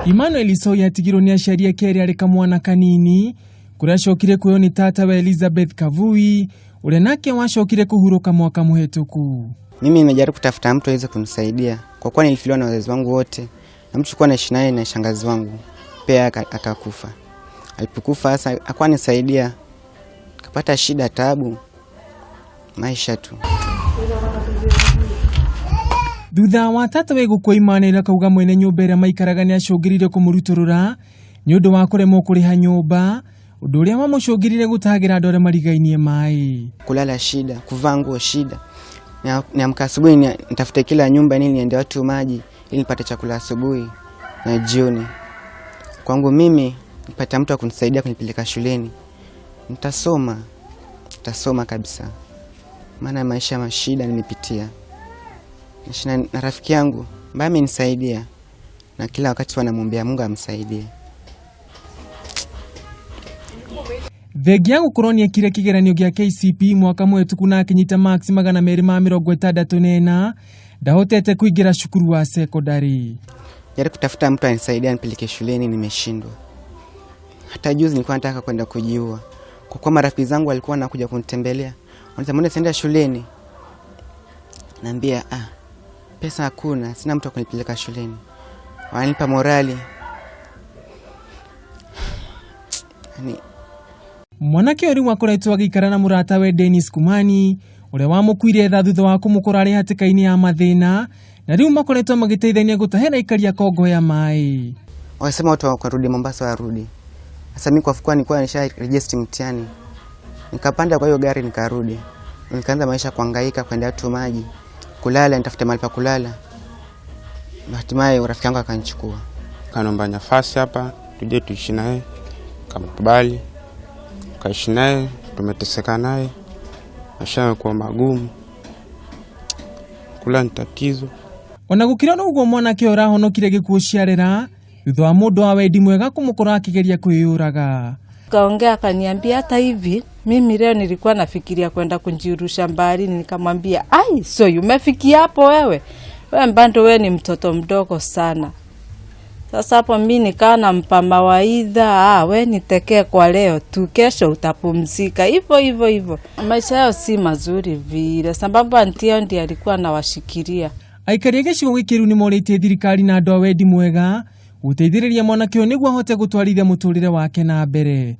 Emmanuel Isoi atigirwo nĩ aciari ake erĩ arĩ kamwana kanini kũrĩa acokire kuoywo nĩ tatawe Elizabeth Kavui ũrĩa nake wacokire kũhurũka mwaka mũhĩtũku. Mimi nimejaribu kutafuta mtu aweze kunisaidia kwa kuwa nilifiliwa na wazazi wangu wote, na mtu tulikuwa naishi naye na shangazi wangu pia akakufa. Alipokufa sasa hakuwa nisaidia, kapata shida, tabu, maisha tu. Thutha wa tatawe gũkua Emmanuel akauga mwene nyũmba ĩrĩa maikaraga nĩ acũngĩrĩire kũmũrutũrũra nĩ ũndũ wa kũremwo kũrĩha nyũmba, ũndũ ũrĩa wamũcũngĩrire gũtahagĩra andũ arĩa marigainie maĩ. Kulala shida, kuvaa nguo shida. Niamka asubuhi nitafute kila nyumba nini niende watu maji ili nipate chakula asubuhi na jioni. Kwangu mimi nipata mtu wa kunisaidia kunipeleka shuleni, nitasoma, nitasoma kabisa, maana maisha mashida nimepitia. Naishi na rafiki yangu ambaye amenisaidia na kila wakati wanamwombea Mungu amsaidie. Thengia gũkorwo nĩekire kĩgeranio gĩa KCPE mwaka mũhĩtũku na akĩnyita marks 264, ndahotete kũingĩra cukuru wa sekondari. Jaribu kutafuta mtu anisaidia nipeleke shuleni, nimeshindwa. Hata juzi nilikuwa nataka kwenda kujiua, kwa kuwa marafiki zangu walikuwa wanakuja kunitembelea, wanasema mbona sienda shuleni? Naambia pesa hakuna, sina mtu wa kunipeleka shuleni. Wananipa morali. Yani, Mwanake ũyũ rĩu akoretwo agĩikara na mũratawe Dennis Kumani ũrĩa wamũkuire tha thutha wa kũmũkora arĩ hatĩka-inĩ ya mathĩna, na rĩu makoretwo magĩteithania gũtahĩra aikari a Kongoya maĩ. Wakasema watu wakarudi Mombasa warudi. Sasa mimi kwa fuko nilikuwa nisha register mtihani. Nikapanda kwa hiyo gari nikarudi. Nikaanza maisha kuhangaika kwenda watu maji, kulala nitafute mahali pa kulala. Na hatimaye rafiki yangu akanichukua. Kanomba nafasi hapa tuje tuishi naye, kamkubali. Kaishi naye, tumeteseka naye. Maisha yamekuwa magumu. Kula ni tatizo. Ona gũkĩra ũguo mwanake ũyũ ũrahonokire gĩkuũ ciarera thutha wa mũndũ wa wendi mwega kũmũkora akĩgeria kwĩyũraga. Kaongea akaniambia hata hivi mimi leo nilikuwa nafikiria kwenda kujirusha baharini. Nikamwambia ai, so umefikia hapo wewe? Wewe bado wewe ni mtoto mdogo sana. Sasa hapo mimi nikaa nampa mawaidha, we nitekee kwa leo tu, kesho utapumzika. Hivyo hivyo hivyo. Maisha yao si mazuri vile, sababu auntie yao ndiye alikuwa anawashikilia. Aikari a gĩcigo gĩkĩ rĩu nĩmorĩtie thirikari na andũ a wendi mwega gũteithĩrĩria mwanake ũyũ nĩguo ahote gũtwarithia mũtũrĩre wake na mbere.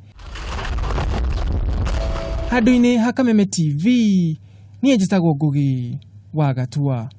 Handũ-inĩ ha Kameme TV, niĩ njĩtagwo Ngugi wa Gatua.